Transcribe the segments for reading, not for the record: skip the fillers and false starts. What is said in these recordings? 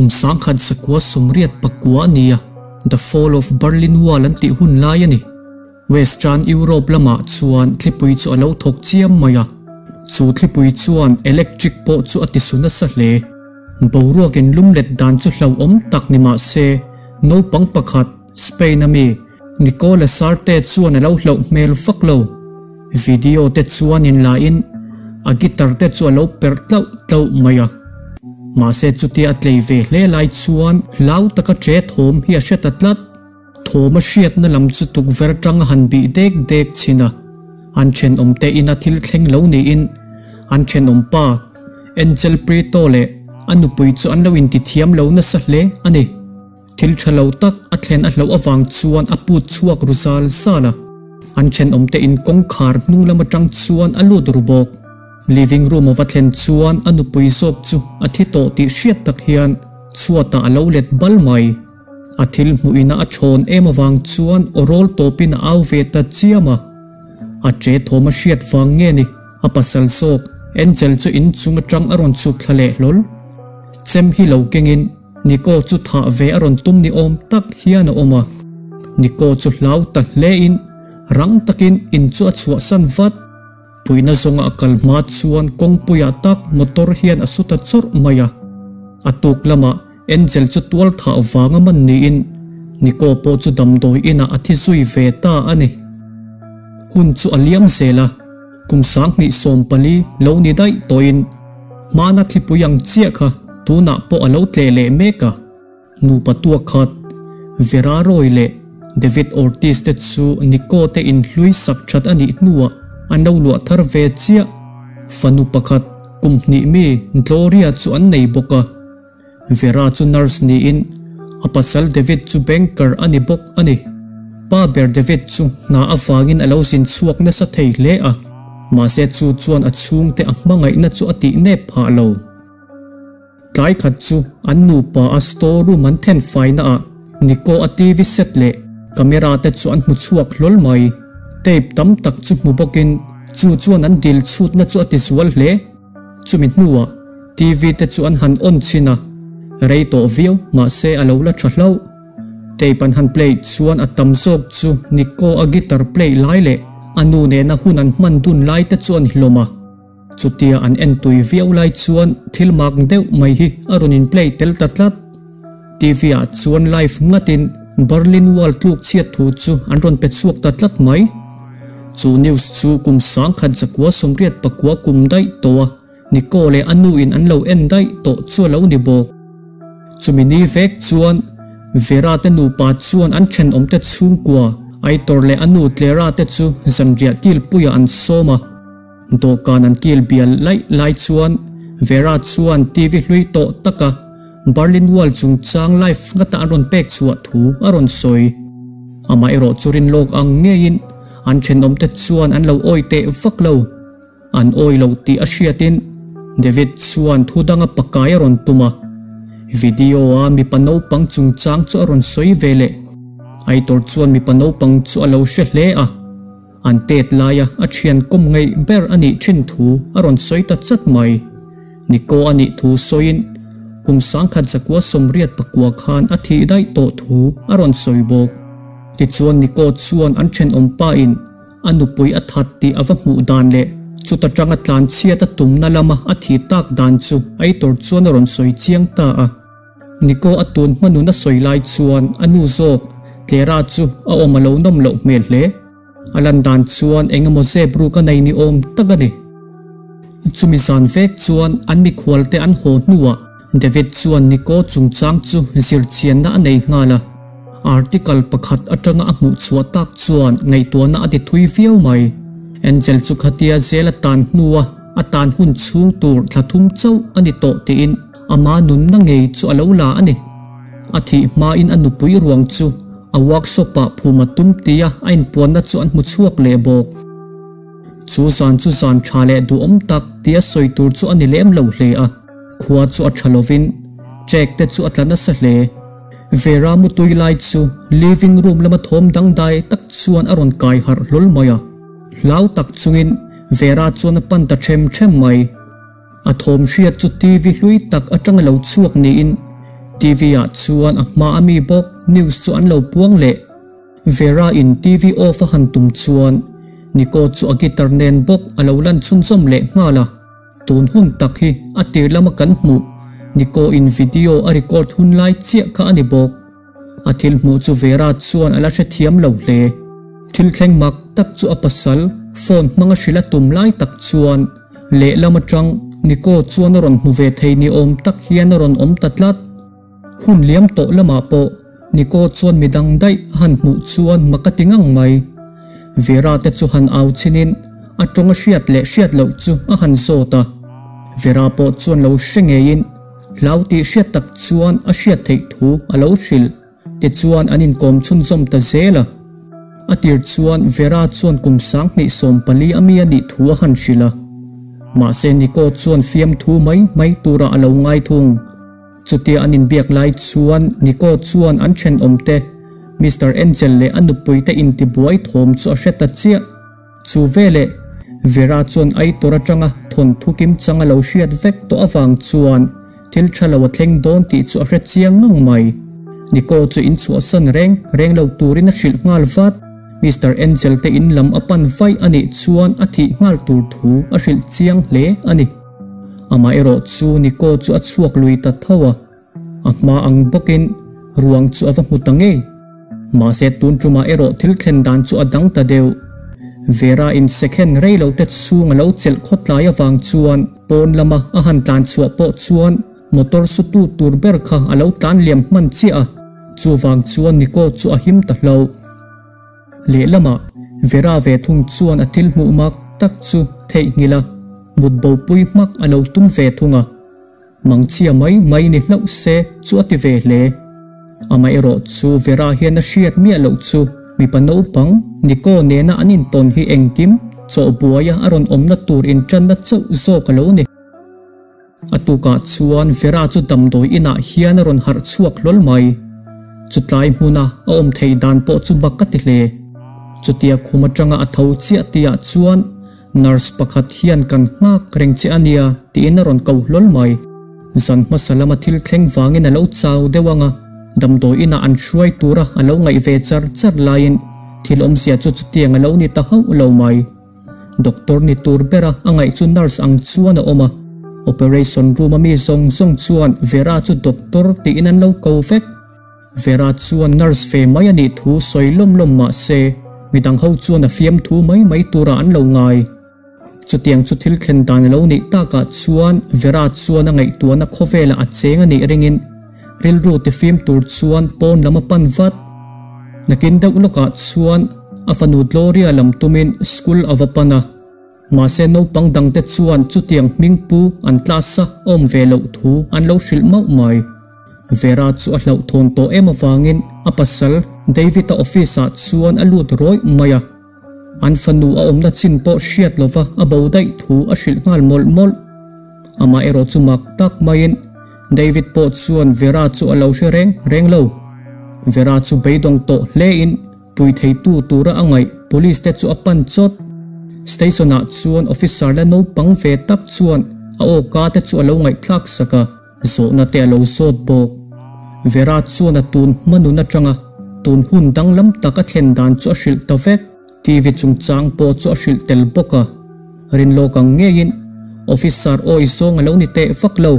Kum 1989 a ni a, The Fall of Berlin Wall an tih hun lai a ni. Western Europe lamah chuan thlipui chu a lo thawk chiam mai a, chu thlipui chuan electric pawh chu a tisu nasa hle. Boruakin lum let dan chu hlauhawm tak ni mah se, naupang pakhat, Spain-a mi, Nicola Sarte chuan a lo hlauh hmel vak lo. Video te chuan inlain a guitar te chu a lo perh tlauh tlauh mai a. Mahse chutia a tlei ve hle lai chuan hlau taka ṭe thawm hi a hre ta tlat. Thawm a hriatna lam chu tukverh atang a han bih dek dek chhin a, an thenawmte ina thil thleng lo niin an thenawmpa Angel Prieto leh a nupui chu an lo intithiam lo nasa hle a ni. Thil tha lo tak a thlen a hlauh avang chuan a put chhuak ru zal zal a, an thenawmte in kawngkhar hnung lam atang chuan a lut ru bawk. Living room a va thlen chuan a nupui zawk chu a thi tawh tih hriat tak hian chhuatah a lo let bal mai. A thil hmuh ina a thawn em avang chuan aw rawl tawpin a au ve ta chiam a. A che thawm a hriat vang nge ni a pasal zawk Angel chu inchung atang a rawn chhuk thla leh hlawl. Chem hi lo kengin Nico chu thah ve a rawn tum ni awm tak hian a awm a. Nico chu hlau ta hle in rang takin in chu a chhuahsan vat. Puina zawnga a kal hma chuan kawngpuiah tak motor hian a su ta chawrh mai a. A tuk lamah Angel chu tual thah vanga man niin Nico pawh chu damdawi inah a thi zui ve ta a ni. Hun chu a liam zel a, kum 2014 lo ni daih tawhin hmana thlipui ang chiah kha tunah pawh a lo tleh leh mek a. Nupa tuak khat, Vera Roy leh David Ortiz te chu Nico te inhlui sak that a nih hnuah an lo luah thar ve chiah. Fanu pakhat, kum hnih mi Gloria chu an nei bawk a. Vera chu nurse niin a pasal David chu banker a ni bawk a ni. Pa ber David chu hna avangin a lo zin chhuak nasa thei hle a, mahse chu chuan a chhungte a hmangaihna chu a tih nep phah lo. Tlai khat chu an nupa a store room an then faina ah Nico a TV set leh camera te chu an hmu chhuak hlawl mai. Tape tam tak chu hmu bawkin chu chuan an dil chhutna chu a ti zual hle. Chumi hnuah TV te chu an han on chhin a, rei tawh viau mahse a lo la tha hlauh. Tape an han play chuan a tam zawk chu Nico a guitar play lai leh a nu nena hun an hman dun lai te chu a ni hlawm a. Chutia an en tui viau lai chuan thil mak deuh mai hi a rawn in play tel ta tlat. TV ah chuan live ngatin Berlin Wall tluk chhiat thu chu an rawn pe chhuak ta tlat mai. Chu news chu kum 1989 kum daih tawh a Nico leh a nu in an lo en daih tawh chu a lo ni bawk. Chumi ni vek chuan Vera te nupa chuan an thenawm te chhungkua Aitor leh a nu Clara te chu zanriah kilpuiah an sawm a. Dawhkan an kil bial laih lai chuan Vera chuan TV hlui tawh taka Berlin Wall chungchang live ngata an rawn pek chhuah thu a rawn sawi. Amaherawh chu rin lawk ang ngeiin an thenawmte chuan an lo awi teh vak lo. An awi lo tih a hriatin David chuan thu danga pakai a rawn tum a. Video a mipa naupang chungchang chu a rawn sawi ve leh. Aitor chuan mipa naupang chu a lo hre hle a. An tet laia a thian kawm ngaih ber a nih thin thu a rawn sawi ta chat mai. Nico a nih thu sawiin kum 1989 khan a thih daih tawh thu a rawn sawi bawk. Tichuan Nico chuan an thenawm pa in a nupui a that tih a va hmuh dan leh chuta tanga tlan chhiat a tumna lama a thih tak dan chu Aitor chuan a rawn sawi chiang ta a. Nico a tun hmanun a sawi lai chuan a nu zawk Clara chu a awm a lo nawm loh hmel hle. A lan dan chuan eng emaw zep ruk a nei ni awm tak a ni. Chumi zan vek chuan an mikhual te an haw hnuah David chuan Nico chungchang chu zirchianna a nei nghal a. Article pakhat atanga a hmuh chhuah tak chuan ngaihtuahna a ti thui viau mai. Angel chu khatia zel a tan hnua a tan hun chhung tur thla thum chauh a ni tawh tiin ama nunna ngei chu a lo la a ni. A thih hmain a nupui ruang chu a workshop ah phum a tum tia a inpuanna chu an hmu chhuak leh bawk. Chu zan chu zan tha leh duhawm tak tia sawi tur chu a ni lem lo hle a, khua chu a tha lovin check te chu a tla nasa hle. Vera mutui lai chu living room lama thawm dangdai tak chuan a rawn kai harh hlawl mai a. Hlau tak chungin Vera chuan a pan ta them them mai. A thawm hriat chu TV hlui tak atanga lo chhuak niin. TV ah chuan a hma ami bawk news chu an lo puang leh. Vera in TV off a han tum chuan Nico chu a guitar nen bawk a lo lan chhunzawm leh nghal a. Tun hun tak hi a tir lama kan hmuh Nico in video a record hun lai chiah kha a ni bawk. A thil hmuh chu Vera chuan a la hrethiam lo hle. Thil thleng mak tak chu a pasal phone hmanga hrilh a tum lai tak chuan lehlam atang Nico chuan a rawn hmu ve thei ni awm tak hian a rawn awm ta tlat. Hun liam tawh lamah pawh Nico chuan midang daih a han hmuh chuan mak a ti ngang mai. Vera te chu han au chhinin a tawng a hriat leh hriat loh chu a han zawt a. Vera pawh chuan lo hre ngeiin hlau tih hriat tak chuan a hriat theih thu a lo hrilh. Tichuan an inkawm chhunzawm ta zel a. A tir chuan Vera chuan kum 2014 a mi a nih thu a han hrilh a. Mahse Nico chuan fiamthu mai mai turah a lo ngai thung. Chutia an inbiak lai chuan Nico chuan an thenawm te Mister Angel leh a nupui te intibuai thawm chu a hre ta chiah. Chu veleh Vera chuan Aitor atanga thawnthu kimchang a lo hriat vek tawh avang chuan thil tha lo a thleng dawn tih chu a hre chiang ngang mai. Nico chu inchhuahsan reng reng lo turin a hrilh nghal vat. Mister Angel te in lam a pan vaih a nih chuan a thih nghal tur thu a hrilh chiang hle a ni. Amaherawh chu Nico chu a chhuak lui ta tho a, a hma ang bawkin ruang chu a va hmu ta ngei. Mahse tun tumah erawh thil thlen dan chu a dang ta deuh. Vera in second rei lo te chhung a lo chelh khawtlai avang chuan pawn lama a han tlan chhuah pawh chuan motor su tu tur ber kha a lo tlan liam hman chiah a, chuvang chuan Nico chu a him ta hlauh. Lehlamah Vera ve thung chuan a thil hmuh mak tak chu theihnghilh a, mut bopui hmak a lo tum ve thung a. Mangchhia mai mai ni hlauh se chu a ti ve hle. Amaherawh chu Vera hian a hriat miah loh chu mipa naupang Nico nena an intawn hi engkim chawh buaia a rawn awmna tur intanna chauh zawk a lo ni. A tukah chuan Vera chu damdawi inah hian a rawn harh chhuak hlawl mai. Chutlai hmuna a awm theih dan pawh chu mak a ti hle. Chutia khum atanga a tho chiah tihah chuan Nurse pakhat hian kan nghak reng che a nia tiin a rawn ko hlawl mai. Zan hmasa lama thil thleng vangin a lo chau deuh ang a, damdawi inah an hruai tura a lo ngaih ve char char laiin thil awmzia chu chutiang a lo ni ta hauh lo mai. Doctor ni tur bera a ngaih chu nurse ang chuan a awm a, operation room a mi zawng zawng chuan Vera chu doctor tiin an lo ko vek. Vera chuan nurse ve mai a nih thu sawi lawm lawm mah se, midang ho chuan a fiamthu mai mai turah an lo ngai. Chutiang chu thil thlen dan a lo nih takah chuan Vera chuan a ngaihtuahna khawvelah a cheng a nih ringin rilru tifim tur chuan pawn lam a pan vat. Nakin deuh lawkah chuan a fanu Gloria lam tumin school a va pan a. Mahse naupang dangte chuan chutiang hming pu an class a awm ve loh thu an lo hrilh mauh mai. Vera chu a hlauhthawn tawh em avangin a pasal David-a office-ah chuan a lut rawih mai a. An fanu a awmna chin pawh hriat lova a bo daih thu a hrilh nghal mawlh mawlh. Amaherawh chu mak tak maiin David pawh chuan Vera chu a lo hre reng reng lo. Vera chu beidawng tawh hlein pui theitu tura a ngaih police te chu a pan chawt. Station-ah chuan officer la naupang ve tak chuan a awka te chu a lo ngaihthlak sak a, zawhna te a lo zawt bawk. Vera chuan a tun hma nun atanga tun hun danglam tak a thlen dan chu a hrilh ta vek. TV chungchang pawh chu a hrilh tel bawk a. Rinlawk ang ngeiin officer awi zawng a lo ni teh vak lo.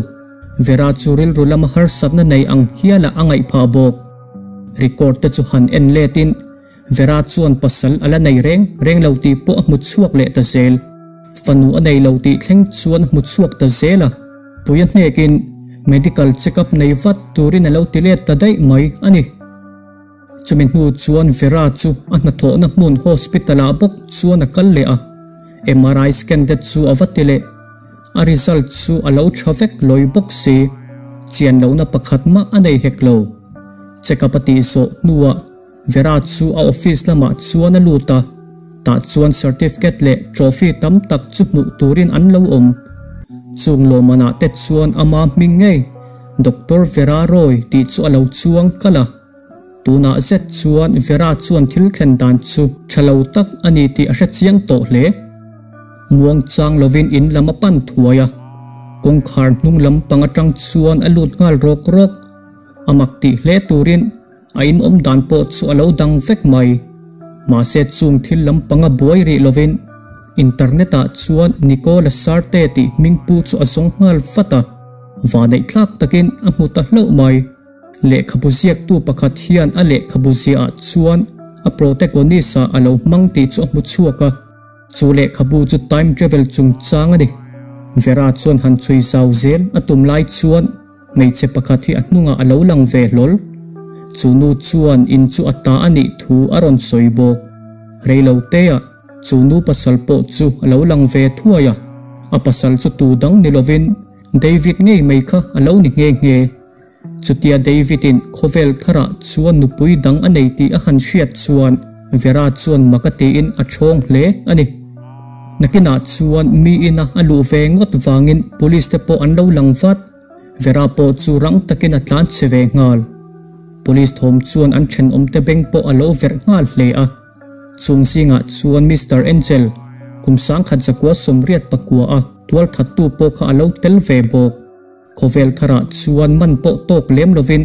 Vera chu rilru lama harsatna nei ang hialah a ngaih phah bawk. Record te chu han en letin Vera chuan pasal a la nei reng reng lo tih pawh a hmu chhuak leh ta zel. Fanu a nei lo tih thleng chuan a hmu chhuak ta zel a. Puia hnekin medical check up nei vat turin a lo ti let ta daih mai a ni. Chumi hnu chuan Vera chu a hnathawhna hmun hospital ah bawk chuan a kal leh a, MRI scan te chu a va ti leh. A result chu a lo tha vek lawi bawk si, chian lohna pakhat mah a nei hek lo. Check up a tih zawh hnuah Vera chu a office lamah chuan a lut a, tah chuan certificate leh trophy tam tak chu hmuh turin an lo awm. Chung lawmmanah te chuan ama hming ngei Doctor Vera Roy tih chu a lo chuang kalh a. Tunah zet chuan Vera chuan thil thlen dan chu tha lo tak a ni tih a hre chiang tawh hle. Muang chang lovin in lam a pan thuai a, kawngkhar hnung lam pang atang chuan a lut nghal rawk rawk. A mak tih hle turin a in awm dan pawh chu a lo dang vek mai. Mahse chung thil lampanga buai rih lovin internet ah chuan Nicola Sarte tih hming pu chu a zawng nghal vat a, vaneih tlak takin a hmu ta hlauh mai. Lehkhabu ziaktu pakhat hian a lehkhabu ziahah chuan a protagonist ah a lo hmang tih chu a hmu chhuak a, chu lehkhabu chu time travel chungchang a ni. Vera chuan han chhui zau zel a tum lai chuan hmeichhe pakhat hi a hnungah a lo lang ve hlawl. Chu nu chuan in chu a ta a nih thu a rawn sawi bawk. Reilo teah chu nu pasal pawh chu a lo lang ve thuai a, a pasal chu tu dang ni lovin David ngei mai kha a lo ni nghe nghe. Chutia David-in khawvel tharah chuan nupui dang a nei tih a han hriat chuan Vera chuan mak a tiin a ṭhawng hle a ni. Nakinah chuan mi ina a luh ve ngawt vangin police te pawh an lo lang vat. Vera pawh chu rang takin a tlan che ve nghal. Police thawm chuan an ṭhenawmte beng pawh a lo verh nghal hle a. Chung zingah chuan Mister Angel, kum 1989 a tualthattu pawh kha a lo tel ve bawk. Khawvel tharah chuan man pawh tawk lem lovin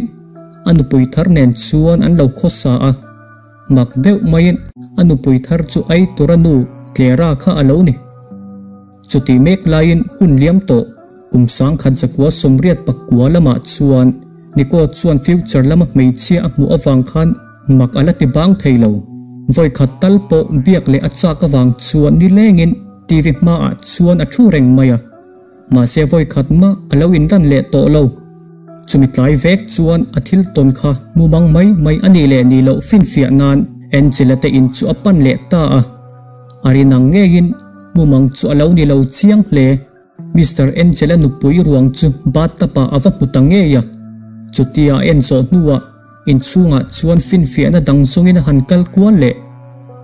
a nupui thar nen chuan an lo khawsa a. Mak deuh maiin a nupui thar chu ei tura nu Clara kha a lo ni. Chuti mek laiin hun liam tawh kum 1989 lamah chuan Nico chuan future lama hmeichhia a hmuh avang khan mak a la ti bang thei lo. Vawikhat tal pawh biak leh a chak avang chuan nilengin TV hmaah chuan a thu reng mai a. Mahse vawikhat mah a lo inran leh tawh lo. Chumi tlai vek chuan a thil tawn kha mumang mai mai a nih leh nih loh finfiah nan Angela te in chu a pan leh ta a. A rin ang ngeiin mumang chu a lo ni lo chiang hle. Mister Angela nupui ruang chu bathtub ah a va hmu ta ngei a. Chutia a en zawh hnuah inchhungah chuan finfiahna dang zawngin a han kal kual leh.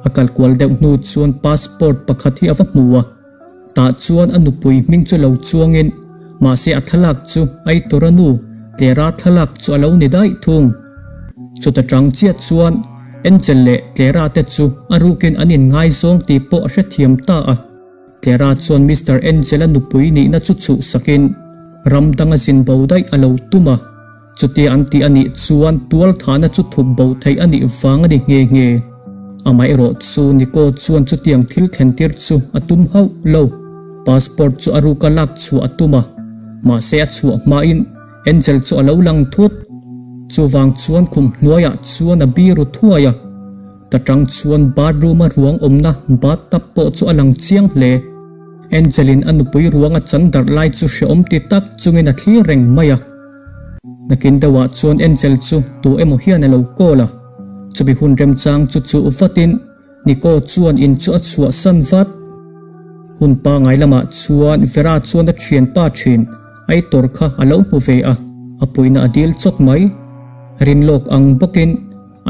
A kal kual deuh hnu chuan passport pakhat hi a va hmu a. Tah chuan a nupui hming chu lo chuangin, mahse a thlalak chu Aitora nu Clara thlalak chu a lo ni daih thung. Chuta tang chiah chuan Angel leh Clara te chu a rukin an inngaizawng tih pawh a hrethiam ta a. Clara chuan Mister Angel-a nupui nihna chu chhuhsakin ram danga zin bo daih a lo tum a. Chutia an tih a nih chuan tualthahna chu thup bo theih a nih vang a ni nghe nghe. Amaherawh chu Nico chuan chutiang thil thlentir chu a tum hauh lo. Passport chu a ruka lak chhuah a tum a, mahse a chhuah hmain Angel chu a lo lang thut. Chuvang chuan khum hnuaiah chuan a biru thuai a, ta tang chuan bathroom a ruang awmna bathtub pawh chu a lang chiang hle. Angel-in a nupui ruang a chan darh lai chu hrehawm ti tak chungin a thlir reng mai a. Nakin deuhah chuan Angel chu tu emaw hian a lo call a, chumi hun remchang chu chuh vatin Nico chuan in chu a chhuahsan vat. Hun pangai lamah chuan Vera chuan a thianpa thin Aitor kha a lo hmu ve a, a puihna a dil chawt mai. Rinlawk ang bawkin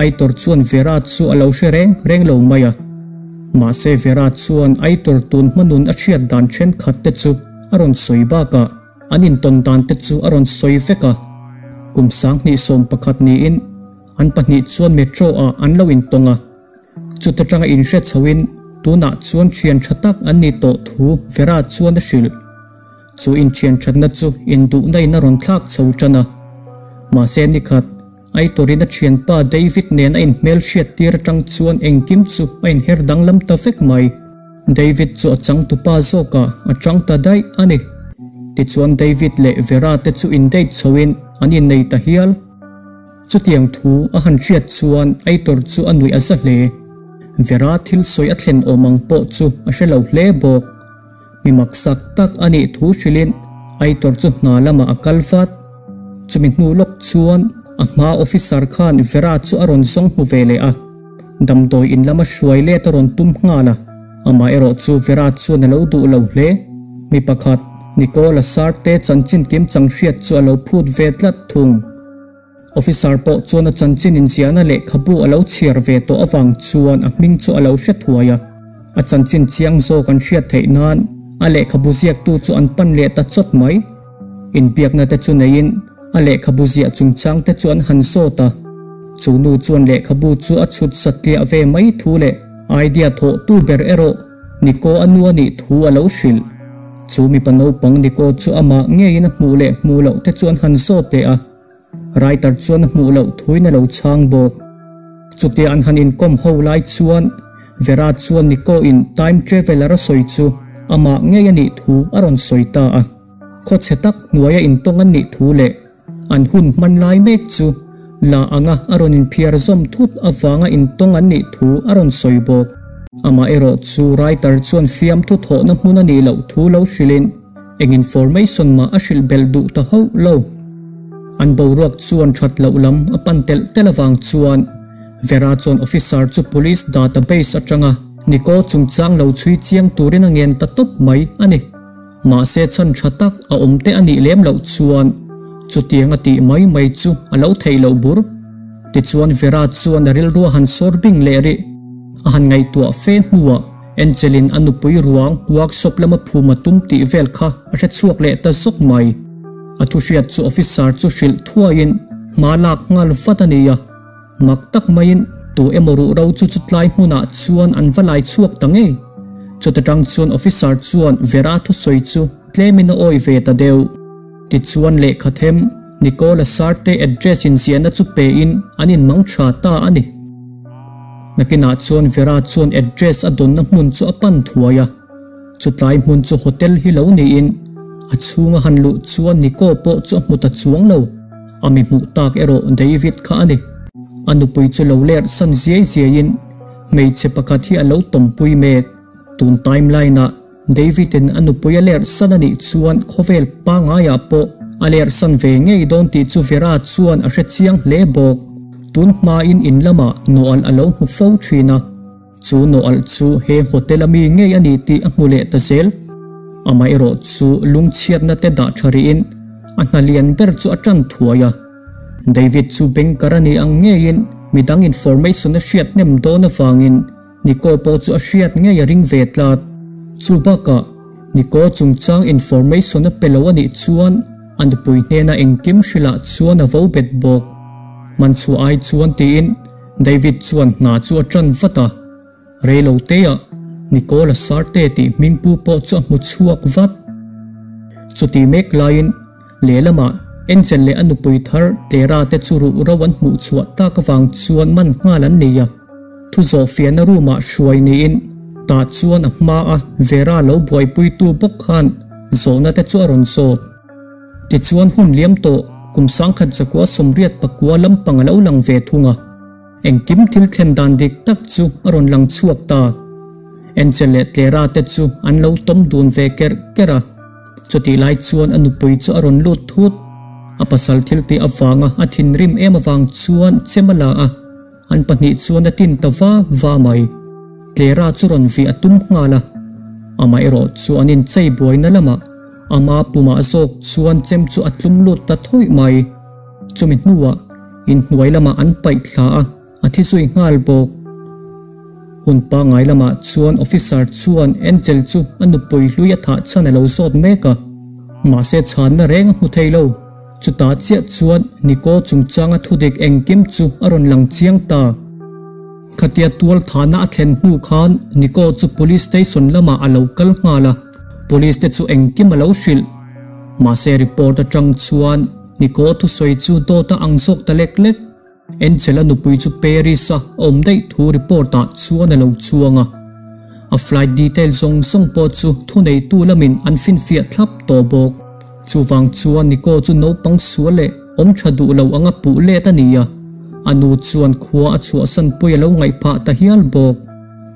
Aitor chuan Vera chu a lo hre reng reng lo mai a. Mahse Vera chuan Aitor tun hmanun a hriat dan thenkhat te chu a rawn sawi bakah, An intawn dan te chu a rawn sawi vek a, kum 2011 niin an pahnih chuan metro ah an lo intawng a, chuta tanga inhre chhoin tunah chuan thian tha tak an ni tawh thu Vera chuan a hrilh. Chu inthian thatna chu induhna in a rawn thlak chho tan a, mahse nikhat Aitorin a thianpa David nen a inhmelhriat tir atang chuan engkim chu a inher danglam ta vek mai. David chu a changtupa zawkah a chang ta daih a ni. Tichuan David leh Vera te chu indate chhoin an innei ta hial. Chutiang thu a han hriat chuan Aitor chu a nuih a za hle. Vera thil sawi a thlen awm ang pawh chu a hre lo hle bawk. Mi maksak tak a nih thu hrilhin Aitor chu hna lamah a kal vat. Chumi hnu lawk chuan a hma officer khan Vera chu a rawn zawng hmu ve leh a, damdawi in lama hruai let a rawn tum nghal a. Amah erawh chu Vera chuan a lo duh lo hle. Mi pakhat, Nicola Sarte chanchin kim chang hriat chu a lo phut ve tlat thung. Officer pawh chuan a chanchin inziahna lehkhabu a lo chhiar ve tawh avang chuan a hming chu a lo hre thuai a. A chanchin chiang zawk an hriat theih nan a lehkhabu ziaktu chu an pan leh ta chawt mai. Inbiakna te chu neiin a lehkhabu ziah chungchang te chu an han zawt a. Chu nu chuan lehkhabu chu a chhut satliah ve mai thu leh idea thawhtu ber erawh Nico a nu a nih thu a lo hrilh. Chu mipa naupang Nico chu amah ngeiin a hmuh leh hmuh loh te chu an han zawt leh a. Writer chuan a hmuh loh thuin a lo chhang bawk. Chutia an han inkawm ho lai chuan Vera chuan Nico in time traveller a sawi chu amah ngei a nih thu a rawn sawi ta a. Khawchhe tak hnuaia intawng an nih thu leh an hun hman lai mek chu la anga a rawn inphiar zawm thut avanga intawng an nih thu a rawn sawi bawk. Amaherawh chu writer chuan fiamthu thawhna hmun a nih loh thu lo hrilhin eng information mah a hrilh belh duh ta hauh lo. An boruak chuan that loh lam a pan telh telh avang chuan Vera chuan officer chu police database atanga Nico chungchang lo chhui chiang turin a ngen ta tawp mai a ni. Mahse chhan tha tak a awm te a nih lem loh chuan chutiang a tih mai mai chu a lo theih loh bur. Tichuan Vera chuan a rilru a han sawr bing leh rih. A han ngaihtuah fe hnuah Angelin a nupui ruang workshop lama phum a tum tih vel kha a hre chhuak leh ta zawk mai. A thuhriat chu officer chu hrilh thuaiin hma lak nghal vat a ni a. Mak tak maiin tu emaw ruh ro chu chutlai hmunah chuan an va lai chhuak ta ngei. Chuta tang chuan officer chuan Vera thusawi chu tlemin a awi ve ta deuh. Tichuan lehkha them Nicola Sarte address inziahna chu pein an inmang tha ta a ni. Nakinah chuan Vera chuan address a dawnna hmun chu a pan thuai a. Chutlai hmun chu hotel hi lo niin a chhunga han luh chuan Nico pawh chu a hmu ta chuang lo. A mi hmuh tak erawh David kha a ni. A nupui chu lo lerh san ziai ziaiin hmeichhe pakhat hi a lo tawmpui mek. Tun timeline ah David in a nupui a lerh san a nih chuan khawvel pangaiah pawh a lerh san ve ngei dawn tih chu Vera chuan a hre chiang hle bawk. Tun hmain in lamah nawh alh a lo hmu fo thin a. Chu nawh alh chu he hotel a mi ngei a ni tih a hmu leh ta zel. Amaherawh chu lungchhiatna te dah tha rihin a hna lian ber chu a tan thuai a. David chu banker a nih ang ngeiin midang information a hriat hnem dawn avangin Nico pawh chu a hriat ngei a ring ve tlat. Chu bakah Nico chungchang information a pe lo a nih chuan a nupui hnena engkim hrilhah chuan a vo bet bawk. Man chhuah ai chuan tiin David chuan hna chu a ṭan vat a, reilo teah Nicola Sarte tih hmingpu pawh chu a hmu chhuak vat. Chuti mek laiin lehlamah Angel leh a nupui thar Tera te chu ruh ro an hmuh chhuah tak avang chuan man nghal an nei a. Thu zawhfiahna room ah hruai niin tah chuan a hma a Vera lo buaipuitu bawk khan zawhna te chu a rawn zawt. Tichuan hun liam tawh kum 1989 lampang a lo lang ve thung a, engkim thil thlen dan dik tak chu a rawn lang chhuak ta. Angel leh Clara te chu an lo tawm dun ve kerh kerh a, chutih lai chuan a nupui chu a rawn lut thut. A pasal thil tih avanga a thinrim em avang chuan chem a la a, an pahnih chuan a tin ta va va mai. Clara chu rawn vih a tum nghal a, amaherawh chu an inchei buaina lamah Ama pumah zawk chuan chem chu a tlum lut ta thawih mai. Chumi hnuah inhnuai lamah an paih thla a, a thi zui nghal bawk. Hun pangngai lamah chuan officer chuan Angel chu a nupui hlui a thah chhan a lo zawt mek a. Mahse chhanna reng a hmu thei lo. Chutah chiah chuan Nico chungchanga thudik engkim chu a rawn lang chiang ta. Khatia tual thahna a thlen hnu khan Nico chu police station lamah a lo kal nghal a. Police te chu engkim a lo hrilh. Mahse report atang chuan Nico thusawi chu dawt a ang zawk ta lek lek. Angela nupui chu Paris a awm daih thu report ah chuan a lo chuang a. A flight detail zawng zawng pawh chu thuneitu lamin an finfiah thlap tawh bawk. Chuvang chuan Nico chu naupang sual leh awm tha duh lo anga puh let a ni a. A nu chuan khua a chhuahsan pui a lo ngaihphah ta hial bawk.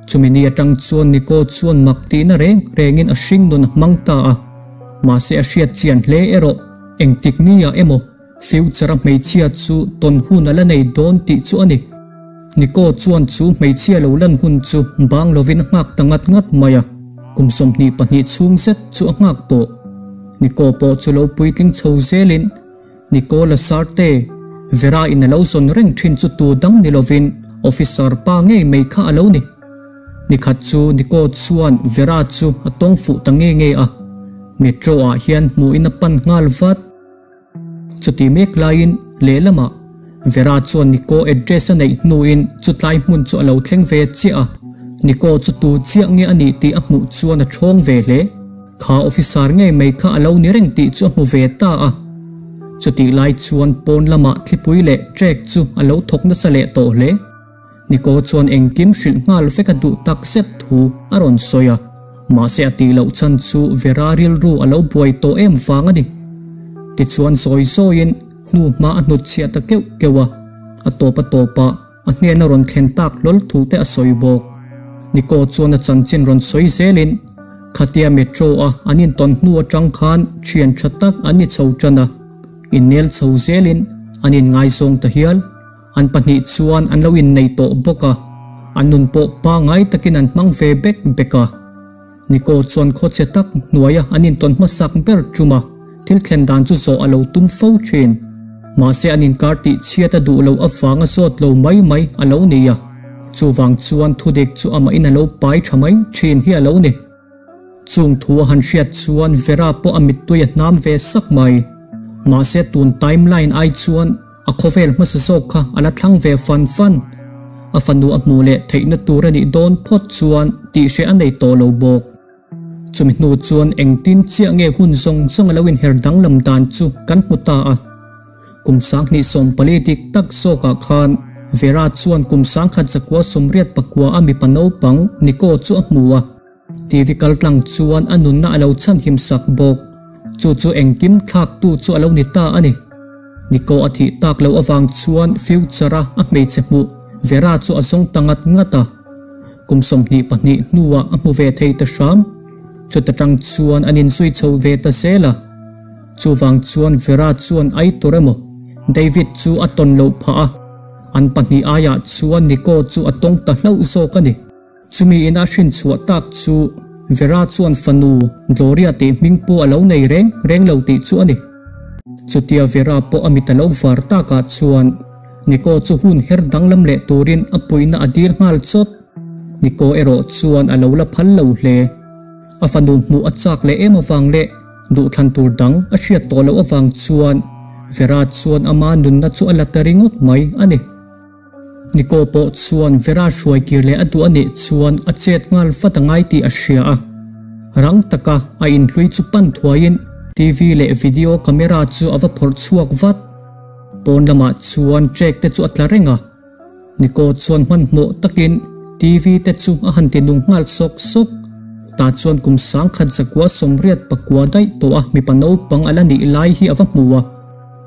Chumi ni atang chuan Nico chuan mak tihna reng rengin a hring nun a hmang ta a, mahse a hriat chian hle erawh engtik nia emaw future a hmeichhia chu tawn hun a la nei dawn tih chu a ni. Nico chuan chu hmeichhia lo lan hun chu bang lovin a nghak ta ngat ngat mai a, kum 22 chhung zet chu a nghak tawh. Nico pawh chu lo puitling chho zelin Nicola Sarte, Vera in a lo zawn reng thin chu tu dang ni lovin officer pa ngei mai kha a lo ni. Nikhat chu Nico chuan Vera chu a tawng fuh ta nge nge a, metro ah hian hmuhin a pan nghal vat. Chuti mek laiin lehlamah Vera chuan Nico address a neih hnuin chutlai hmun chu a lo thleng ve chiah a, Nico chu tu chiah nge a nih tih a hmuh chuan a thawng ve hle. Kha officer ngei mai kha a lo ni reng tih chu a hmu ve ta a. Chutih lai chuan pawn lamah thlipui leh trek chu a lo thawk nasa leh tawh hle. Niko chuan engkim hrilh nghal vek a duh tak zet thu a rawn sawi a, mahse a tih loh chhan chu Vera rilru a lo buai tawh em vang a ni. Tichuan zawi zawiin hnu hma a hnut chhiah ta keuh keuh a, a tawp a tawpah a hnena rawn thlen tak hlawl thu te a sawi bawk. Niko chuan a chanchin rawn sawi zelin khatia metro a an intawn hnu atang khan thian tha tak an ni chho tan a, innel chho zelin an inngaizawng ta hial. An pahnih chuan an lo innei tawh bawk a, an nun pawh pangai takin an hmang ve bek bek a. Niko chuan khawchhe tak hnuaia an intawn hmasak ber tum a, thil thlen dan chu zawh a lo tum fo thin. Mahse an inkar tih chhiat a duh loh avanga zawt lo mai mai a lo ni a, chuvang chuan thudik chu amahin a lo pai tha mai thin hi a lo ni. Chung thu a han hriat chuan Vera pawh a mittui a hnam ve sak mai. Mahse tun timeline ai chuan A khawvel hmasa zawk kha a la thlang ve fan fan. A fanu a hmuh leh theihna tur a nih dawn phawt chuan tih hreh a nei tawh lo bawk. Chumi hnu chuan engtin chiah nge hun zawng zawng a lo inher danglam dan chu kan hmu ta a. Kum 2014 dik tak zawkah khan Vera chuan kum 1189 a mipa naupang Nico chu a hmu a. TV kaltlang chuan a nunna a lo chhanhim sak bawk. Chu chu engkim thlaktu chu a lo ni ta a ni. Nico a thih tak loh avang chuan future-a a hmeichhe hmuh Vera chu a zawng ta ngat ngat a. Kum 22 hnuah a hmu ve thei ta hram. Chuta tang chuan an inzui chho ve ta zel a. Chuvang chuan Vera chuan ai tur emaw David chu a tawn loh phah a. An pahnih aiah chuan Nico chu a tawng ta hlauh zawk a ni. Chumi ina hrin chhuah tak chu Vera chuan fanu Gloria tih hming pawh a lo nei reng reng lo tih chu a ni. Chutia Vera pawh a mit a lo var takah chuan Nico chu hun her danglam leh turin a puihna a dil nghal chawt. Nico erawh chuan a lo la phal lo hle. A fanu hmuh a chak leh em avang leh duhthlan tur dang a hriat tawh loh avang chuan Vera chuan ama nunna chu a la ta ringawt mai a ni. Nico pawh chuan Vera hruai kir leh a duh a nih chuan a chet nghal vat a ngai tih a hria a. Rang taka a inhlui chu pan thuaiin TV leh video camera chu a va phawrh chhuak vat. Pawn lamah chuan trek te chu a tla reng a. Nico chuan hmanhmawh takin TV te chu a han ti nung nghal sawk sawk. Tah chuan kum 1989 daih tawh a mipa naupang a la nih lai hi a va hmu a.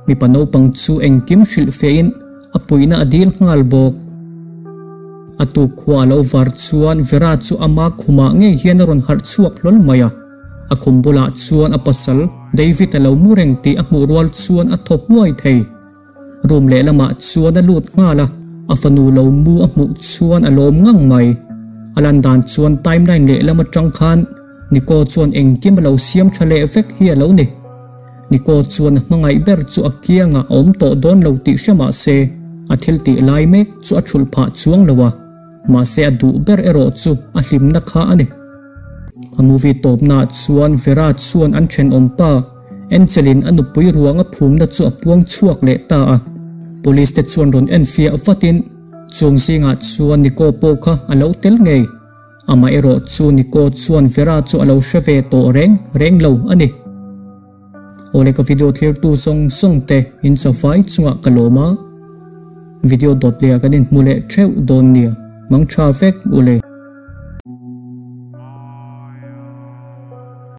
Mipa naupang chu engkim hrilh fehin a puihna a dil nghal bawk. A tuk khua a lo var chuan Vera chu ama khumah ngei hian a rawn harh chhuak hlawl mai a. A khum bulah chuan a pasal David a lo mu reng tih a hmuh rual chuan a thaw huai thei. Room lehlamah chuan a lut nghal a, a fanu lo mu a hmuh chuan a lawm ngang mai. A lan dan chuan timeline lehlam atang khan Nico chuan engkim a lo siam tha leh vek hi a lo ni. Nico chuan a hmangaih ber chu a kiangah a awm tawh dawn lo tih hre mah se, a thil tih lai mek chu a thulh phah chuang lo a, mahse a duh ber erawh chu a hlimna kha a ni. A movie tawpnaah chuan Vera chuan an thenawm pa Angelin a nupui ruang a phumna chu a puang chhuak leh ta a. Police te chuan rawn enfiah vatin chung zingah chuan Nico pawh kha a lo tel ngei. Amaherawh chu Nico chuan Vera chu a lo hre ve tawh reng reng lo a ni. Awle ka video thlirtu zawng zawng te in chawhvai chungah ka lawm a, video dawt leh ah kan inhmu leh theuh dawn nia, mang tha vek ule.